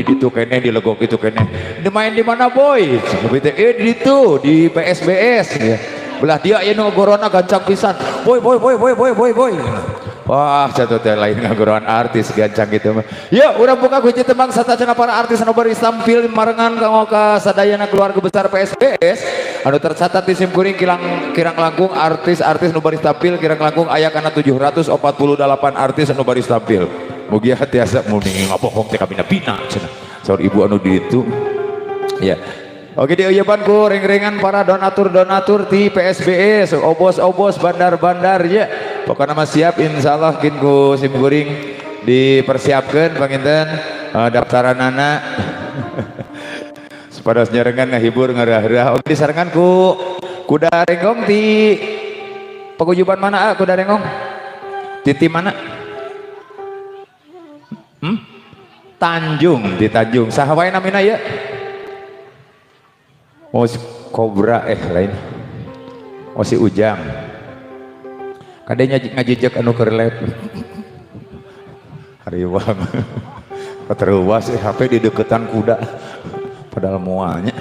Di ditu keneh, di legok itu keneh. Di main di mana, boy? Di itu di PSBS ya. Belah dia aya nu ngagorona gancang pisan. Boy, boy, boy, boy, boy, boy, boy. Wah, jatuh teh lain ngagoroan artis gancang gitu mah. Yuk, urang buka kunci tembang satacana para artis anu baris tampil marengan kanggo ka sadayana keluarga besar PSBS anu tercatat di sim kuring kirang kirang langkung artis-artis nu baris tampil kirang langkung aya kana 748 artis anu baris tampil. Mugia tiasa muni ngabohong teh kabina-bina cenah. Saur ibu anu di ditu. Ya. Oke, dieuyepan ku ring-ringan para donatur-donatur di PSBS, obos-obos, bandar-bandar ya. Pokoknya mah siap, insyaallah kin ku sim kuring dipersiapkan panginten daftaranana supados nyarengan ngahibur ngarah-rah. Oke, disarengan ku kuda renggong di paguyuban mana, ah, kuda renggong? Titi mana? Hmm? Tanjung, di Tanjung. Saha wae namina ya? Oh, si Kobra, eh lain. Oh, si Ujang. Kadenya ngajijek anu keur lep. Hariwang. Keteruas HP di deketan kuda. Padahal mualnya.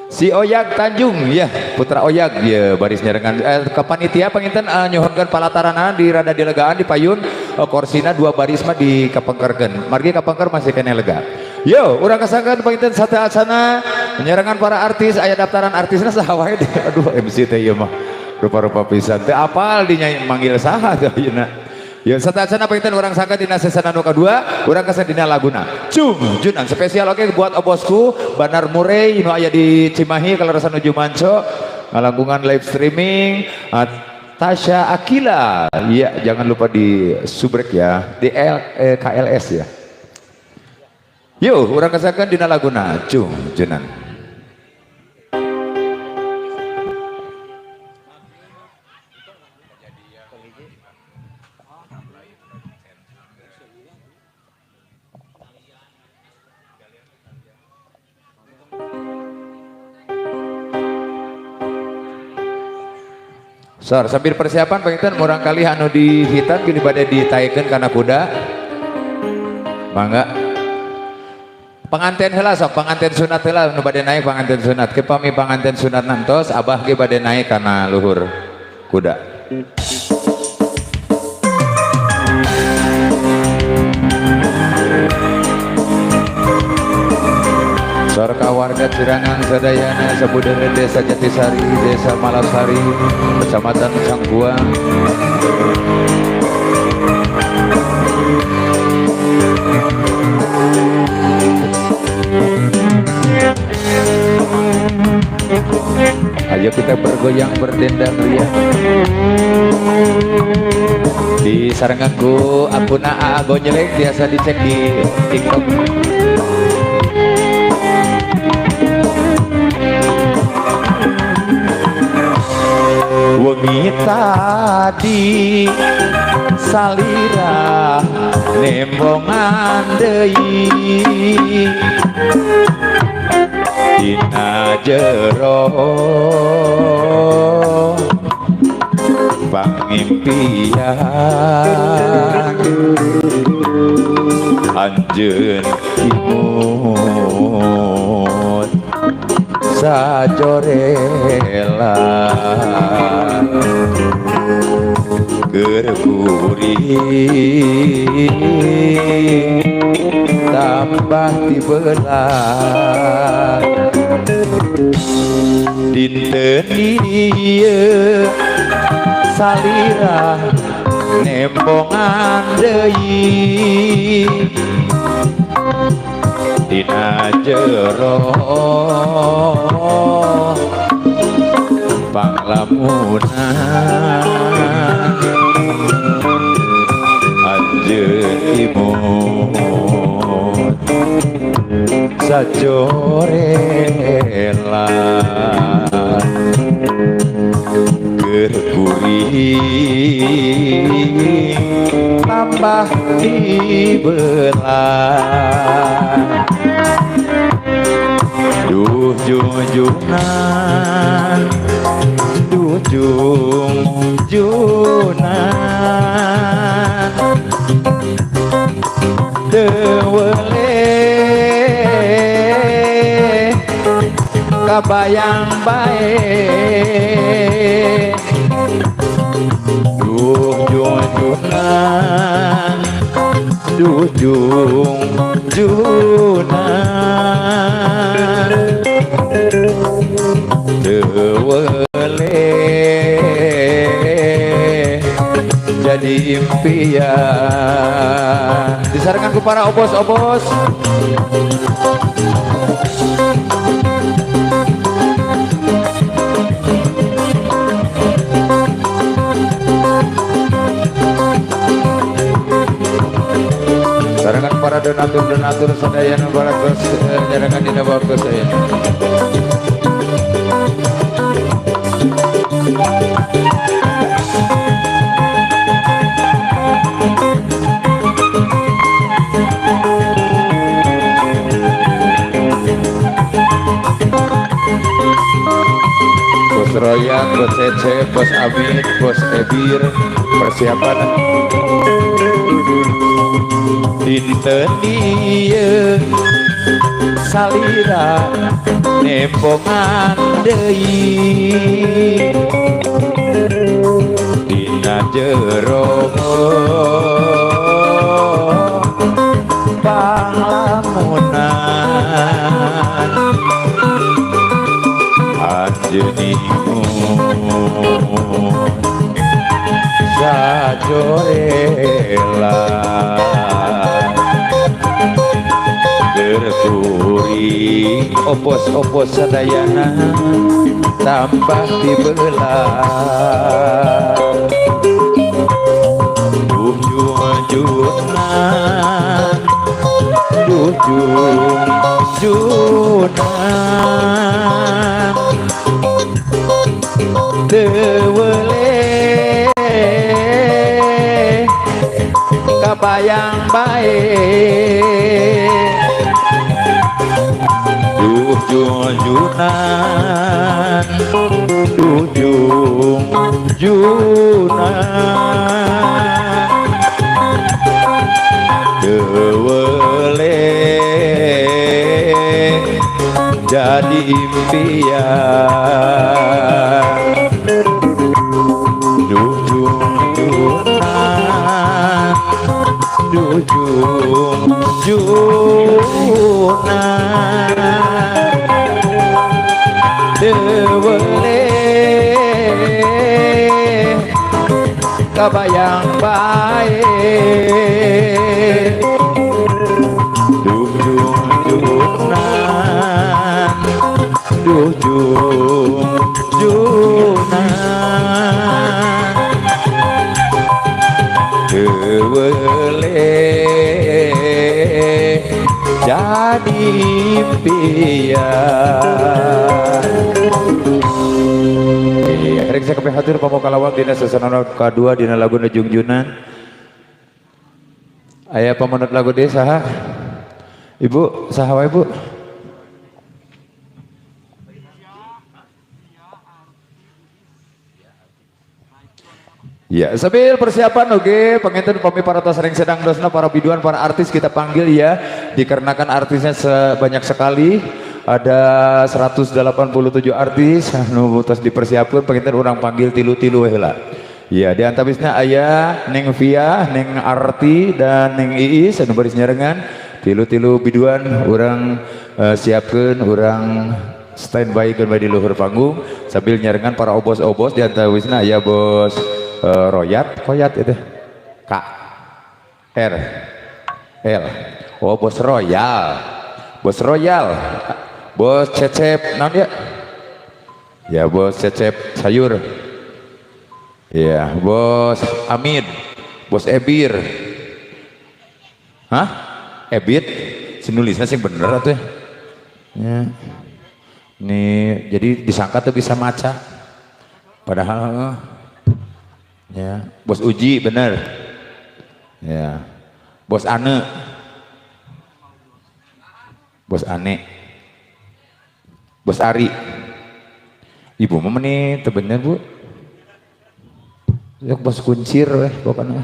Si Oyag Tanjung ya, Putra Oyag ya baris nyarengan ke panitia panginten nyuhunkeun palatarana di rada dilegaan di payun, korsina dua baris mah di kapengkerkeun. Margi kapengker masih keneh lega. Yo, urang kasangkeun panginten sateuacanna nyarengan para artis, aya daftaran artisna saha wae. Aduh, MC teh ieu mah rupa-rupa pisan. Teu apal dinya manggil saha teh ayeuna. Ya, sateuacanna panginten urang sangka dina season anu kadua, urang kasa dina laguna. Cung, junan spesial oke buat obosku Bandar Murray nu aya di Cimahi kaleresan nuju manco ngalangkungan live streaming, Tasya Akila. Iya, jangan lupa di subrek ya, di L, KLS ya. Yuk, urang kasakan dina laguna Cung Junan. Sor, sambil persiapan panginten murang kali anu di hitan gini bade ditaikeun kana kuda. Mangga. Pengantin heula sok, pengantin sunat heula nu bade naik pengantin sunat. Ke pami pengantin sunat nantos abah ge bade naik kana luhur kuda. Sarka warga Cirangan sadayana sabudeureun Desa Jatisari, Desa Malasari, Kecamatan Cangkuang. Ayo kita bergoyang berdendang ria. Di sarenganku akuna AA Gonjelek biasa dicek di TikTok. Tadi salira nembongan deui dina jero pangimpian anjeun imut sajorela keur kuring tambah tibelah dinten ieu salira nembongan deui dina jero panglamunan anjeun imut sajorela keur kuring tambah dibelah. Duh junjunan, duh junjunan, teu weleh kabayang bae. Duh junjunan, duh junjunan, teu weleh jadi impian. Disarankan ku para obos-obos. Sarangan para donatur-donatur sadayana baratos nyarangan dina waktu saya. Bos Royan, Bos Cece, Bos Amin, Bos Ebir, persiapan dinten ieu salira nembongan deui dina jero panglamunan anjeun imut sajorela keur kuring opos-opos sadayana tambah dibelah. Duh junjunan, duh junjunan, teu weleh kabayang bae. Duh junjunan, duh junjunan, teu weleh jadi impian. Duh junjunan, duh junjunan, teu weleh kabayang bae. Duh junjunan, duh junjunan, teu weleh jadi impian. Iya, rek. Bisa kabeh hatur pamokalawang dina sasana kadua dina lagu Jungjunan. Aya pamunut lagu deui saha? Ibu, saha wae, Bu? Ya, sambil persiapan oke, penginten pami para sering sedang dosna para biduan, para artis kita panggil ya, dikarenakan artisnya sebanyak sekali, ada 187 artis, anu tos dipersiapkan, penginten urang panggil tilu-tilu heula. Ya, di antawisna aya Neng Via, Neng Arti dan Neng Iis anu baris nyarengan, tilu-tilu biduan urang siapkeun, urang standby keun bae di luhur panggung sambil nyarengan para obos-obos. Di antawisna aya bos Royat, Koyat itu K R L, oh bos Royal, bos Royal, bos Cecep, naon ya? Ya bos Cecep sayur, ya bos Amid, bos Ebir, hah? Ebit, sinulisnya sih bener atuh ya. Ya. Nih jadi disangka tuh bisa maca, padahal ya bos Uji bener, ya bos Ane, bos Ane, bos Ari, ibu mah nih teu bener bu, ya bos Kuncir weh pokoknya,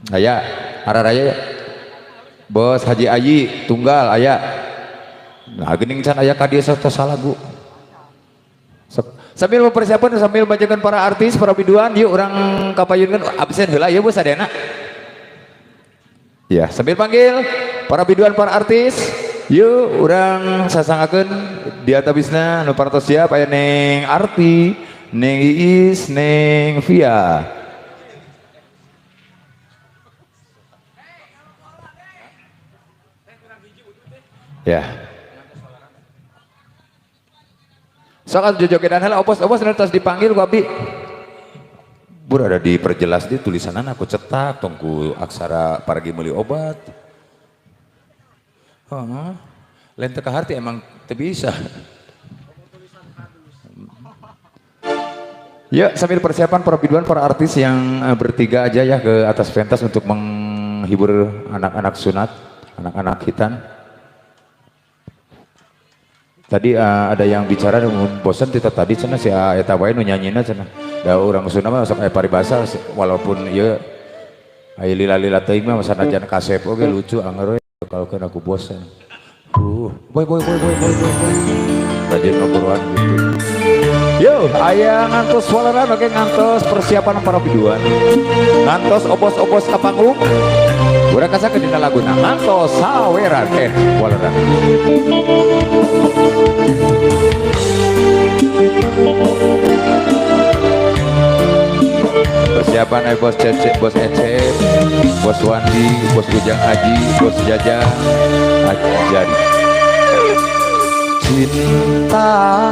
aya araraya ya, bos Haji Ayi tunggal aya, nah geuning can aya ka dieu tos salagu. Sambil mempersiapkan, sambil bacakan para artis, para biduan, yuk orang kapayunkan absen heula ya bos adena. Ya, sambil panggil para biduan, para artis, yuk orang sasangakeun di antawisna nu parantos siap aya Neng Arti, Neng Iis, Neng Via. Ya. Sok atuh jojogedan heula obos-obos nu tos dipanggil ku abdi. Bur ada diperjelas di tulisanan aku cetak tong ku aksara paragi meuli obat. Heeh. Lain teu kaharti emang teu bisa. Ya, sambil persiapan para biduan, para artis yang bertiga aja ya ke atas pentas untuk menghibur anak-anak sunat, anak-anak khitan. Tadi ada yang bicara bosan kita tadi cenah si eta wae nu nyanyina cenah. Da urang Sunda mah sok aya paribasa walaupun ieu aya lila-lila teuing mah sanajan kasep oge lucu anger we kalau keun aku bosan. Boy boy boy boy boy boy. Rajin ngobrolan gitu. Yo, aya ngantos waleran oge ngantos persiapan para biduan. Ngantos obos-obos ka panggung. Urang kasakeun dina laguna ngantos saweran waleran. Persiapan bos Cecep, bos Ecep, bos Wandi, bos Ujang Haji, bos Jajang, Ajari. Cinta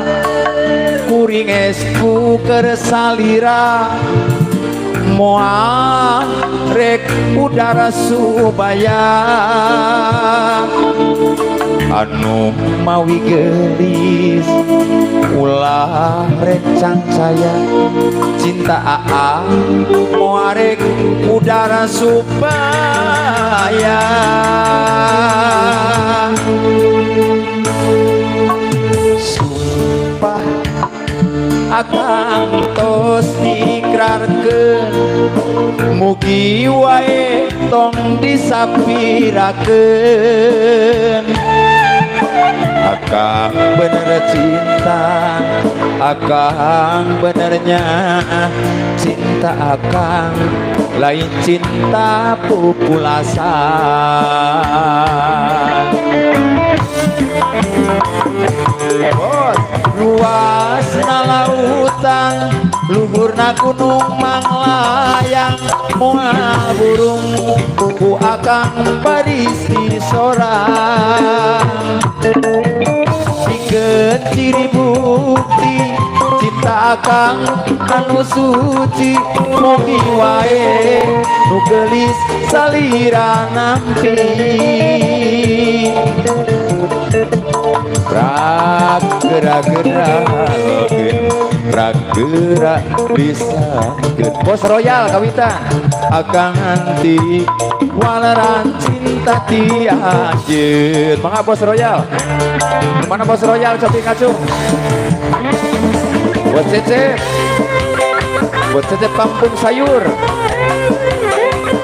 kuring esku kersalira moal rek udara subaya anu mawi gelis ulah rek cancaya cinta aa moal rek udara supaya sumpah akang tos ikrarkeun mugi wae tong disapirakeun akang bener cinta akang benernya cinta akang lain cinta pupulasan. Bos luasna lautan luhurna gunung manglayang moal burung ku akang baris disorang pikeun ciri bukti cinta akang anu suci mugi wae nu geulis salira nampi. Prak gerak-gerak Pragera lisankeun. Bos Royal kawitan. Akang nganti waleran cinta ti anjeun. Mangga, Bos Royal. Mana Bos Royal, cobi ngacung. Bos Cecep. Bos Cecep Kampung Sayur.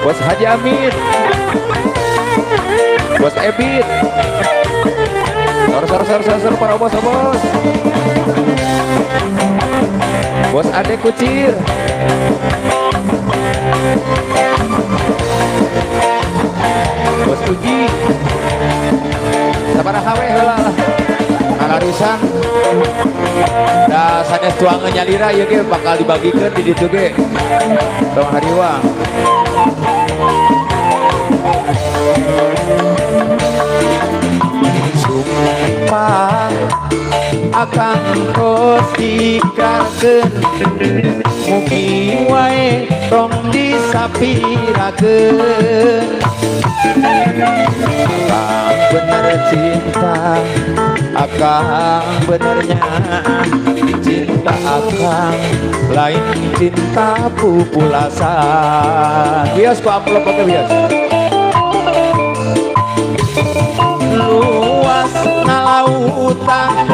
Bos Haji Amin. Bos Ebit. Sor sor sor sor sor para bos bos. Bos Ade Kucir. Bos Uji. Sabaraha we heula lah. Ngalarisan. Da sanes tuangan nyalira ieu ge bakal dibagikeun di ditu ge. Tong hariwang. Sumpah akang tos ikrarkeun, mugi wae tong disapirakeun. Akang bener cinta, akang benernya cinta, akang lain cinta pupulasan. Bias ku amplop oke bias. Luas lautan,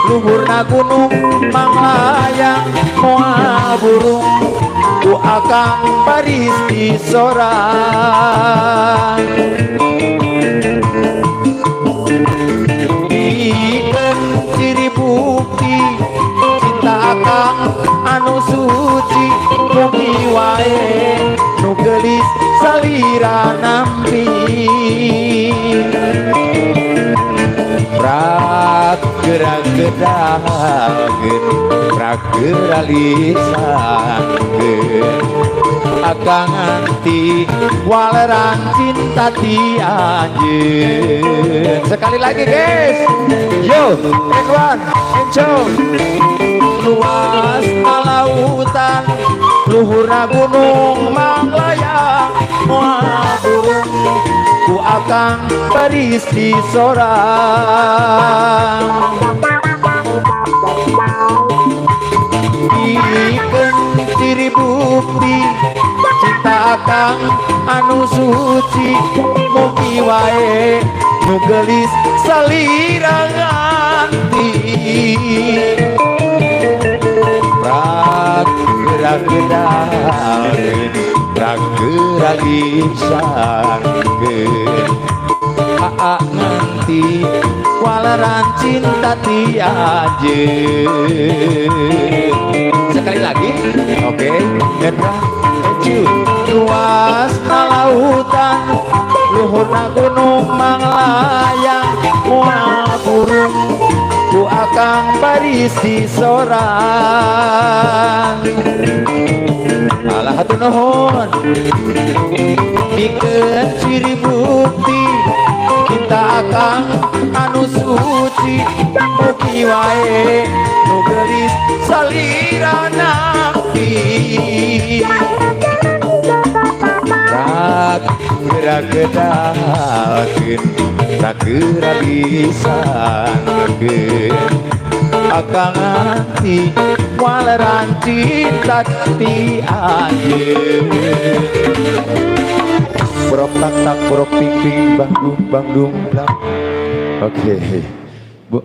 luhurna gunung manglayang, moal burung ku akang baris disorang. Bikeun ciri bukti cinta akang anu suci, mugi wae nu geulis salira nampi. Pragera gedageun, pragera lisankeun, akang nganti waleran cinta ti anjeun. Sekali lagi, guys. Yo, and one and two. Luas lautan, luhurna gunung manglayang, moal burung ku akang baris disorang. Bikeun ciri bukti cinta akang anu suci, mugi wae nu geulis salira nganti. Pragera gedageun, pragera lisankeun, aa nganti waleran cinta ti anjeun. Sekali lagi, oke, and one and two. Luas lautan, luhurna gunung manglayang, moal burung ku akang baris disorang. Alah hatur nuhun. Bikeun ciri bukti cinta akang anu suci, mugi wae nu geulis salira nampi. Pragera gedageun, pragera lisankeun, akang nganti waleran cinta ti anjeun. Borok tak tak borok ping ping bangdung bangdung blang. Oke, Bu.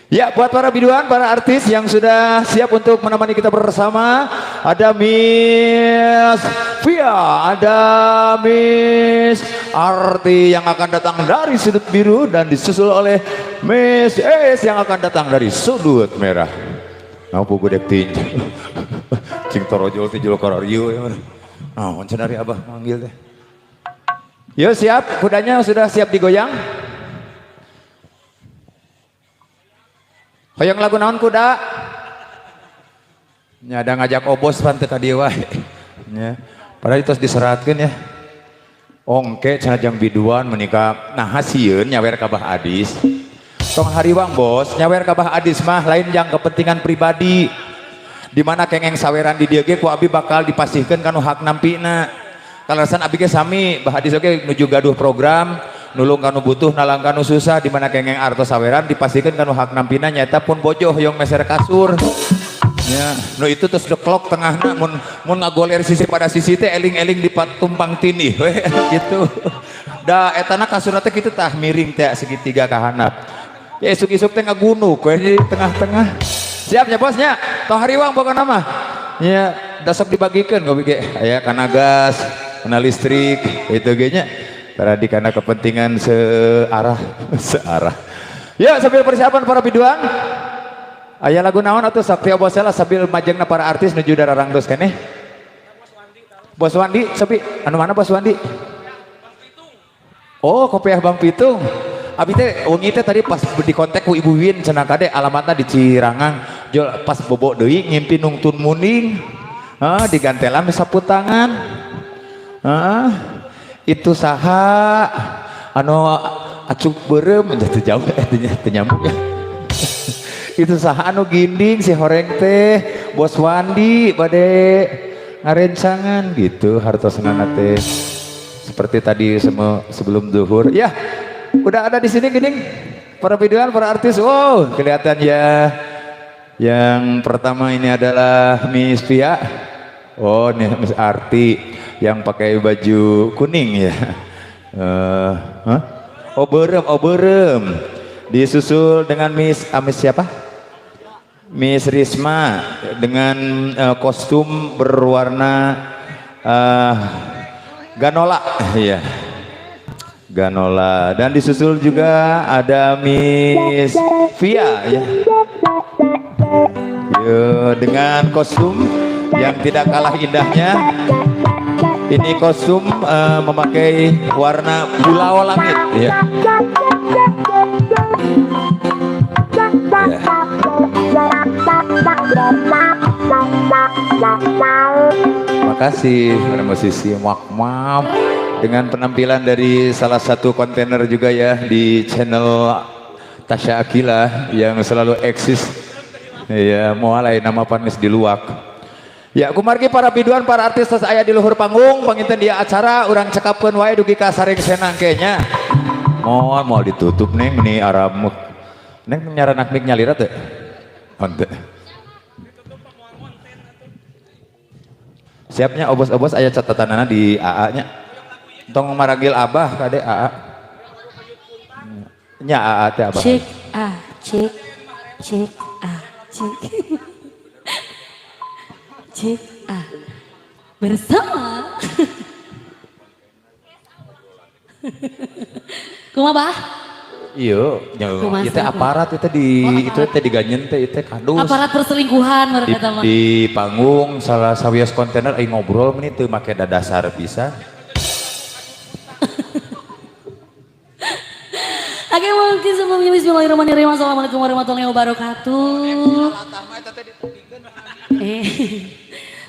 Ya, buat para biduan, para artis yang sudah siap untuk menemani kita bersama, ada Miss Via, ada Miss Arti yang akan datang dari sudut biru dan disusul oleh Miss Es yang akan datang dari sudut merah. Nah, pugu dek tinju. Cing torojol tijul kororiu ya. Nah, cenari abah manggil deh. Yo siap, kudanya sudah siap digoyang. Hoyong lagu naon kuda? Nya ada ngajak obos pan teu ka dieu wae. Nya. Padahal itu diseratkeun ya. Ongke cenah jang biduan menikah nah sieun nyawer ka Bah Adis. Tong hariwang bos, nyawer ka Bah Adis mah lain jang kepentingan pribadi. Di mana kengeng saweran di dieu ge ku abi bakal dipasihkeun kanu hak nampina. Kalasan abi ge sami, Bah Adis oge nuju gaduh program nulung kanu butuh nalang kanu susah, di mana kengeng artos saweran dipasihkeun kanu hak nampina nyaeta pun bojo hoyong meser kasur. Ya, nu itu terus deklok tengahna, mun mun ngagoler sisi pada sisi teh eling-eling di tumpang tindih we gitu. Da etana kasurna teh kitu tah, miring teh segitiga ka handap. Ya, isuk-isuk teh ngagunuk we di tengah-tengah. Siap ya, bosnya? Tong hariwang pokokna mah. Ya, dasok dibagikeun kopi ge. Aya kana gas, kana listrik, itu ge nya. Karena di karena kepentingan searah, searah. Ya, sambil persiapan para biduan. Aya lagu naon atuh Sakti Obosela sambil majengna para artis nuju dararangdos keneh. Bos Wandi, sepi. Anu mana Bos Wandi? Oh, kopiah Bang Pitung. Abi teh wengi teh tadi pas di kontak ku Ibu Win cenah, kade alamatna di Cirangang. Jol pas bobo deui ngimpi nungtun muning. Ah, digantelan sapu tangan. Ah, itu saha anu acuk beureum teu jauh, eh, teu nyambung ya. Itu saha anu ginding si horeng teh? Bos Wandi bade ngarencangan gitu hartosna teh. Seperti tadi sebelum zuhur. Ya, udah ada di sini gini para biduan, para artis. Wow, kelihatan ya. Yang pertama ini adalah Miss Pia. Oh, ini Miss Arti yang pakai baju kuning ya. Huh? Oh, berem, oh berem. Disusul dengan Miss, ah, Miss siapa? Miss Risma dengan kostum berwarna ganola, iya. Ganola, dan disusul juga ada Miss Via ya. Yo, dengan kostum yang tidak kalah indahnya. Ini kostum memakai warna pulau langit ya. Ya. Makasih para musisi Mak Map dengan penampilan dari salah satu kontainer juga ya di channel Tasya Akila yang selalu eksis. Ya, mulai nama panis di luak. Ya, kumargi para biduan, para artis tos aya di luhur panggung, panginten dia acara urang cekapkeun wae dugi ka saring senang kayaknya. Moal moal ditutup, Neng, meni aramuk. Neng nyaranak mik nyalira teh. Henteu. Siapnya obos-obos aya catatanana di AA nya. Tong maragil abah kade AA. Nya AA teh abah. Cek A, cek, cek A, cek. Cek A. Bersama. Kumaha, Bah? Iya, nya Kumaha ieu teh sih? Aparat itu di itu teh diganyen teh itu kadus. Aparat perselingkuhan Di, mereka mah. di panggung salah sawios kontainer aing ngobrol meni teu make dadasar pisan. Oke, mungkin sebelumnya bismillahirrahmanirrahim. Assalamualaikum warahmatullahi wabarakatuh. Eh,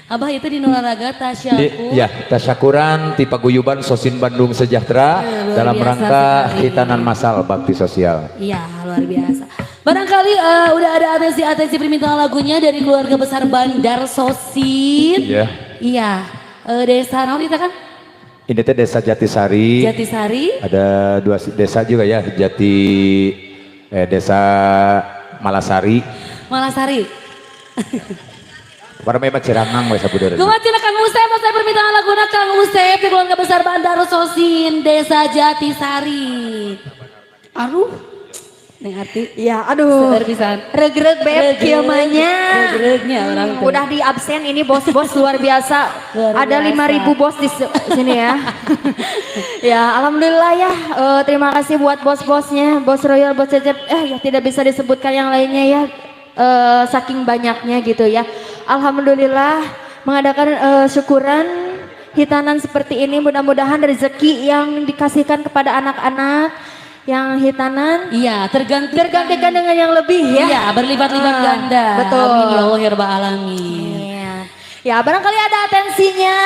Abah itu di Nolaraga tasyakur. Ya, tasyakuran ti paguyuban Sosin Bandung Sejahtera Luar dalam biasa rangka sekali. Hitanan masal bakti sosial. Iya, luar biasa. Barangkali udah ada atensi-atensi permintaan lagunya dari keluarga besar Bandar Sosin. Iya. Iya, desa naon itu kan? Ini teh Desa Jatisari. Jatisari. Ada dua desa juga ya, Jati Desa Malasari. Malasari. Para memang Cirangang we sabudeureun. Kumaha Kang Usep, saya permintaan laguna Kang Usep di keluarga besar Bandar Sosin, Desa Jatisari. Aduh, Neng Arti. Ya, aduh. Seueur pisan. Regreg beb kieu mah nya. Reugreugnya orang teh. Udah di absen ini bos-bos luar biasa. Luar Ada biasa. 5.000 bos di sini ya. Ya, alhamdulillah ya. Terima kasih buat bos-bosnya, bos Royal, bos Cecep. Ya tidak bisa disebutkan yang lainnya ya. Saking banyaknya gitu ya. Alhamdulillah mengadakan syukuran hitanan seperti ini, mudah-mudahan rezeki yang dikasihkan kepada anak-anak yang hitanan Iya, tergantikan. Tergantikan dengan yang lebih ya. Iya, berlipat-lipat Ah, ganda. Betul. Amin ya Allah ya Rabbal alamin. Iya. Ya, barangkali ada atensinya.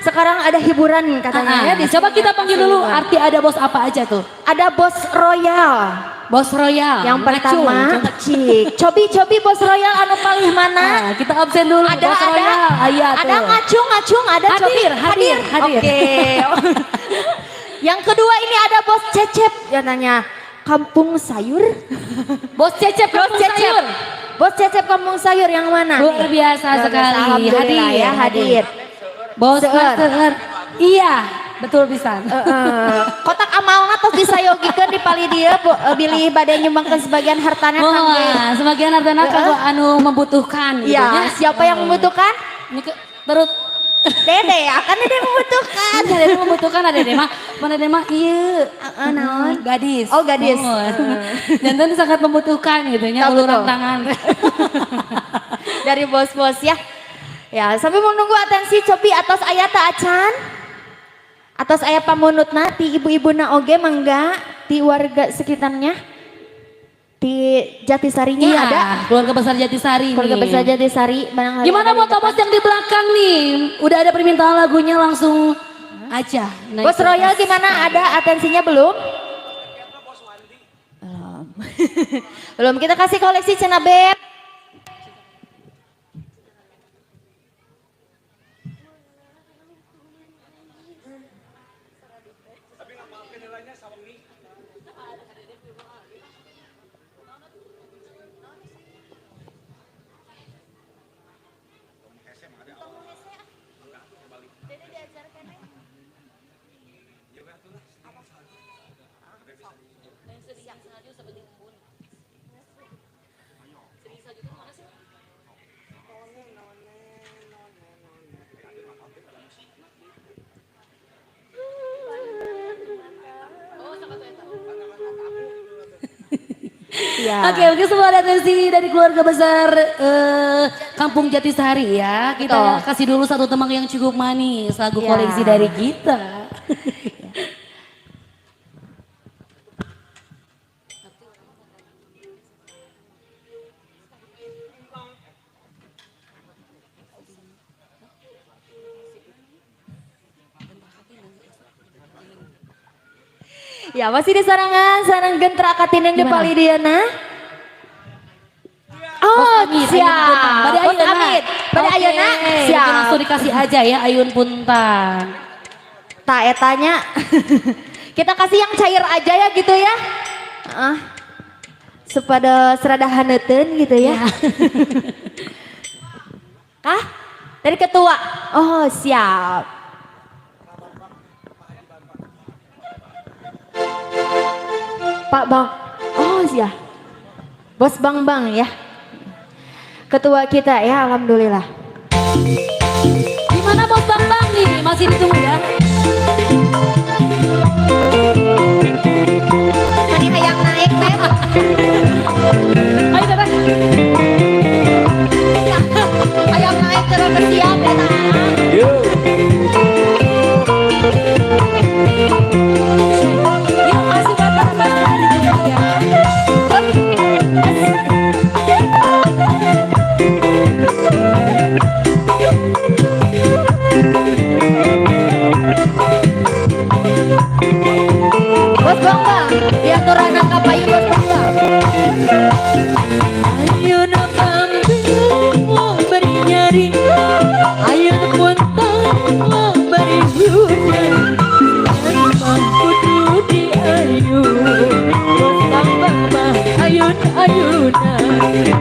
Sekarang ada hiburan katanya Ah, ya di coba sini. Kita panggil dulu arti ada bos apa aja tuh. Ada bos Royal. Bos Royal. Yang Ngacung. pertama, Cik. Cobi cobi bos Royal anu paling mana? Ah, kita absen dulu Ada bos ada. Royal. Ah, iya Ada tuh. Ngacung ngacung ada Hadir, Cobi. Hadir, hadir. Oke. Yang kedua ini ada bos Cecep ya nanya. Kampung Sayur. Bos Cecep, Bos Kampung Cecep. Sayur. Bos Cecep Kampung Sayur yang mana? Luar nih? Biasa Luar biasa, sekali. alhamdulillah Hadir, ya hadir. Bos Seueur. seueur. Iya, betul pisan. Heeh. Kotak amalna tos disayogikeun di palih dieu bu, bilih bade nyumbangkeun sebagian hartana kangge. Wah, sebagian hartana kanggo anu membutuhkan gitu Ya, nya. siapa yang membutuhkan? Ini ke, terus Dede, akan Dede membutuhkan. Ada Dede membutuhkan, ada Dede mah, mana Dede mah ieu. Heeh, naon? Gadis. Oh, gadis. Oh. Janten sangat membutuhkan gitu nya, Betul, uluran betul. Tangan. Dari bos-bos ya. Ya, sambil menunggu atensi cobi atos aya teu acan? Atos aya pamunutna ti ibu-ibuna oge mangga ti warga sekitarnya. Di Jatisarinya Iya, ada. Keluarga besar Jatisari Keluarga nih. besar Jatisari barangkali Gimana ada buat di depan. Bos yang di belakang nih? Udah ada permintaan lagunya, langsung aja naik Bos ke Royal atas. gimana? Ada atensinya belum? Belum. Belum. Kita kasih koleksi cenah Beb. Ya. Oke, semua ada atensi dari keluarga besar Kampung Jatisari ya. Kita kasih dulu satu temang yang cukup manis, lagu koleksi dari kita. Ya, masih di sarangan, sarang gentra katineng di Gimana? Palidiana. Oh, Bos Amit, siap. Ayun Puntang. Bade Bos ayeuna. Amit, bade Oke, ayeuna, mungkin siap. langsung dikasih aja ya Ayun Puntang. Tak etanya. Kita kasih yang cair aja ya gitu ya. Ah. Sepada serada haneuten gitu ya. Kah? Dari ketua. Oh, siap. Pak Bang. Oh, siap. Bos Bang Bang ya. Ketua kita ya, alhamdulillah. Gimana Bos Bang Bang nih? Masih ditunggu ya. Tadi hayang naik, Beb. Ayo Teteh. Hayang naik terus siap ya, nah. Yuk. Yuk, masih buat para pasangan ditunggu ya. Bos Bang Bang, diaturan kapayu Bos Bang Bang. Ayun kambing mau beri nyari, ayun puntang mau beri hujan. Emang kudu di ayun, bos bang bang mah ayun ayunan.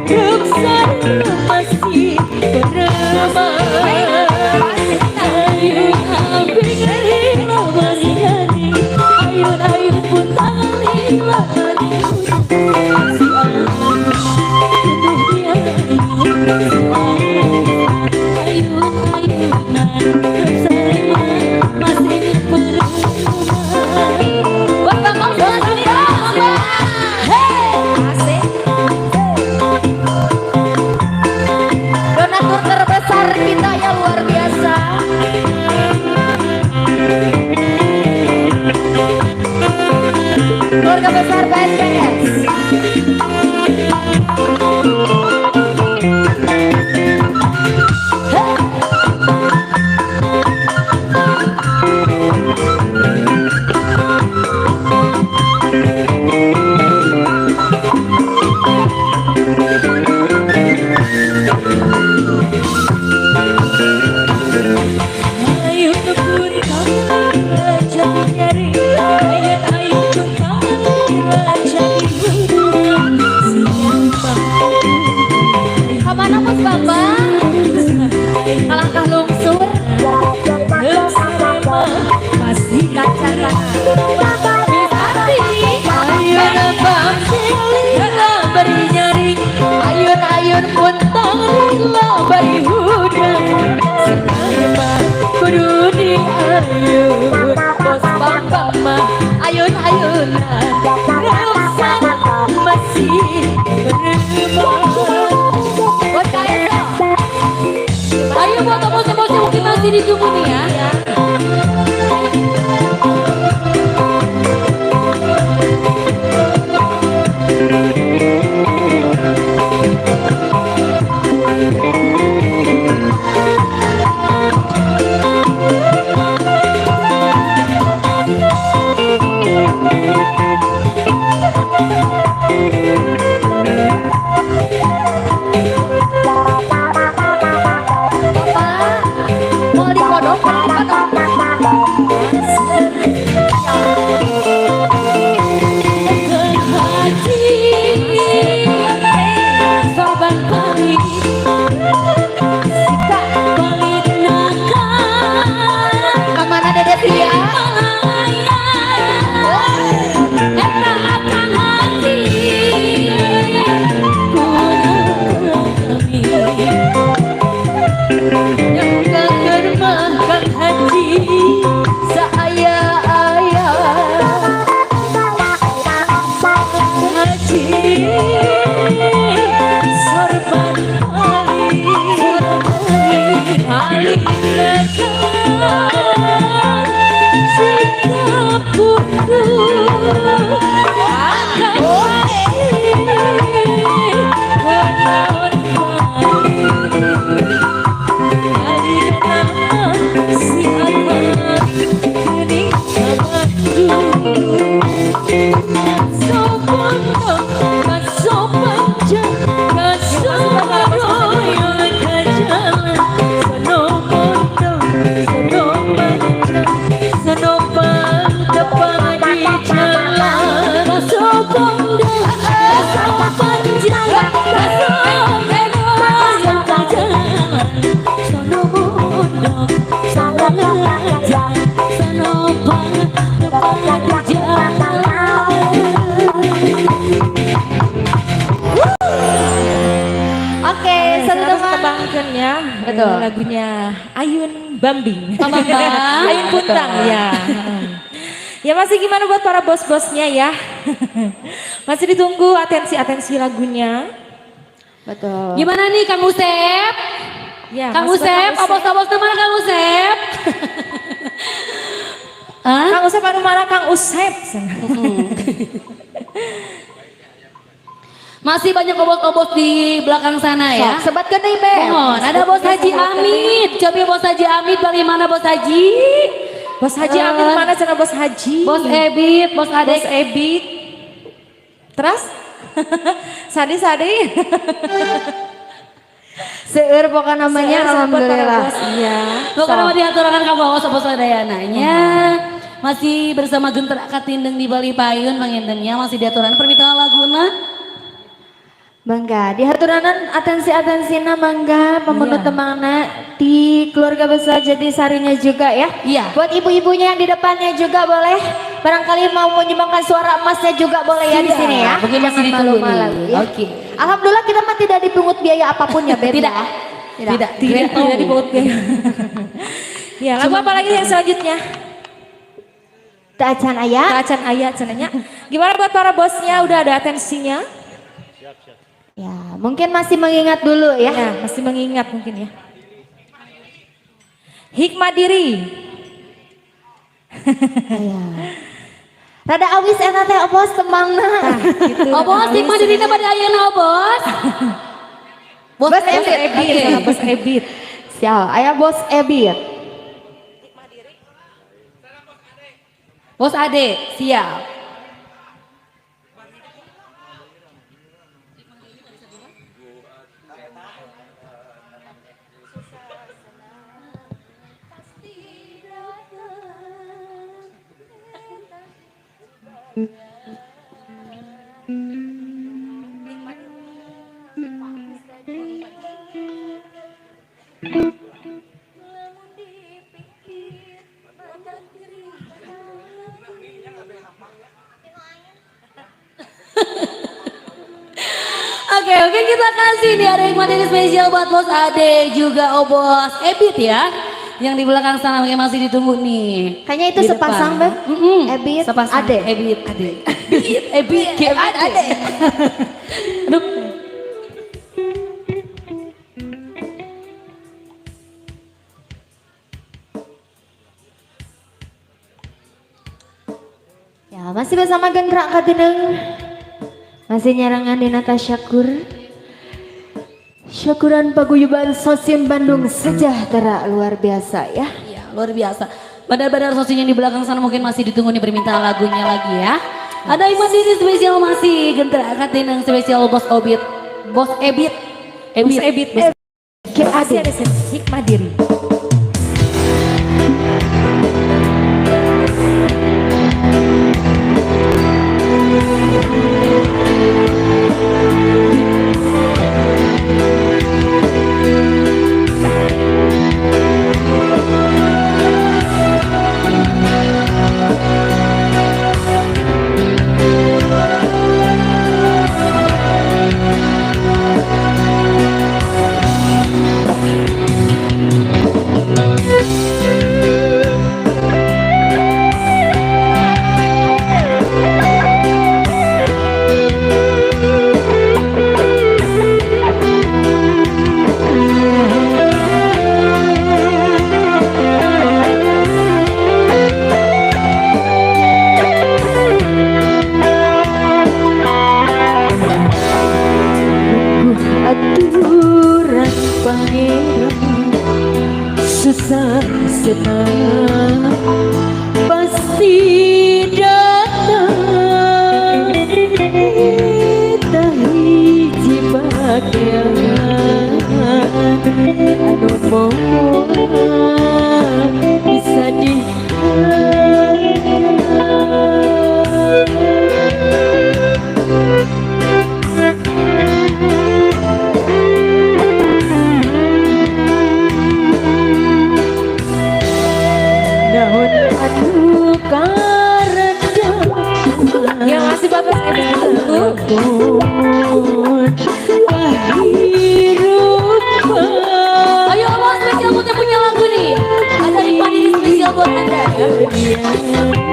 Ruksan masih beremah. Ayun kambing mau beri nyari, ayun ayun puntang mau beri hujan. Si ayun ayunan, masih beremah. Bos Bang Bang, Bos Bang Bang. Hey! Asik. Donatur terbesar kita ya luar biasa. Keluarga besar PSPS. Ayun bang bari nyaring, ayun-ayun puntang lila bari hudang. Senang kudu di ayun, bos bambang mah ayun-ayunan. Rasa masih remah. Ayo buat bos-bos yang mungkin masih ditunggu nih ya. Bapak, mau dikodok, dikodok. Haji sorban pamit Sika, pamit nakal kemana Dede Tia? Eta akang hati yang kangen mah Kang Haji saaya-aya Haji sorban paling paling sikap kudu akan kenaon si akang geuning sabandu Sopondo kasopanjang kasoparoyo kajalan sono mondo sono panjang sono pangtepang di jalan kasopondo kasopanjang kasoparoyo kajalan sono mondo sono panjang sono pangtepang di jalan. Oke, satu Harus teman. tebangkeun ya. Betul. Lagunya Ayun Bambing. Bambang. Ayun Puntang ya. Ya masih gimana buat para bos-bosnya ya. Masih ditunggu atensi-atensi lagunya. Betul. Gimana nih Kang Usep? Ya, Kang masih buat Usep, obos-obos mana Kang Usep? Hah? Kang Usep anu mana Kang Usep? Masih banyak obos-obos di belakang sana ya. Sok, sebatkeun deui, Beb. Mohon, ada Bos Haji Amit. Coba Bos Haji Amit bagaimana Bos Haji? Bos Haji Amit mana cenah Bos Haji? Bos Ebit, Bos Adek. Bos Ebit. Terus? Sadi sadi. Seueur pokoknya namanya Seueur, buat para alhamdulillah. bos, Iya. Pokoknya mau diaturakan kamu bos bos Dayananya. Masih bersama Genter Katindeng di Bali Payun pangintennya masih diaturan permintaan laguna. Mangga, dihaturanan atensi-atensina mangga pemenuh Iya. temangna di keluarga besar Jatisarinya juga ya. Iya. Buat ibu-ibunya yang di depannya juga boleh. Barangkali mau menyumbangkan suara emasnya juga boleh ya di sini ya. Mungkin masih Jangan ditunggu malu-malu nih. ya. Oke. Alhamdulillah kita mah tidak dipungut biaya apapun ya Beb. Tidak. ya. Tidak. Tidak. Tidak, tidak dipungut biaya. Ya, lagu apa lagi yang selanjutnya? Teu acan aya. Acan aya cenanya. Gimana buat para bosnya udah ada atensinya? Ya, mungkin masih mengingat dulu ya. Ya, masih mengingat mungkin ya. Hikmah diri. Iya. Rada awis eta teh obos tembangna. Gitu. Obos, hikmah dirina pada ayeuna obos. Bos Bos Ebit. Ebit, Oke. Bos Ebit. Siap, aya Bos Ebit. Bos Ade, siap. kasih nih ada yang materi spesial buat Bos Ade juga oh Bos Ebit ya. Yang di belakang sana mungkin masih ditunggu nih. Kayaknya itu Di sepasang, depan. Beb. Ebit, sepasang. Ade. Ebit, Ade. Ebit, Ebit, Ade. Aduh. Ya, masih bersama Gendra Kageneng. Masih nyarangan Dinata Syakur. Syakuran Paguyuban Sosin Bandung sejahtera luar biasa ya. Iya, luar biasa. Bandar-bandar Sosin yang di belakang sana mungkin masih ditunggu nih permintaan lagunya lagi ya. Ada Iman Diri spesial masih Gendra Kageneng spesial Bos Obit. Bos Ebit. Ebit. Bos Ebit. Bos Masih ada Hikmah Diri. Aturan pangeran susah senang pasti datang kita hiji pakaian anu moal bisa dihalang. Naon anu karedep Ya masih buat Bos Ebit ditunggu. Kahirupan Ayo Bos spesial buat yang punya lagu nih. Ada Iman Diri spesial buat Anda ya.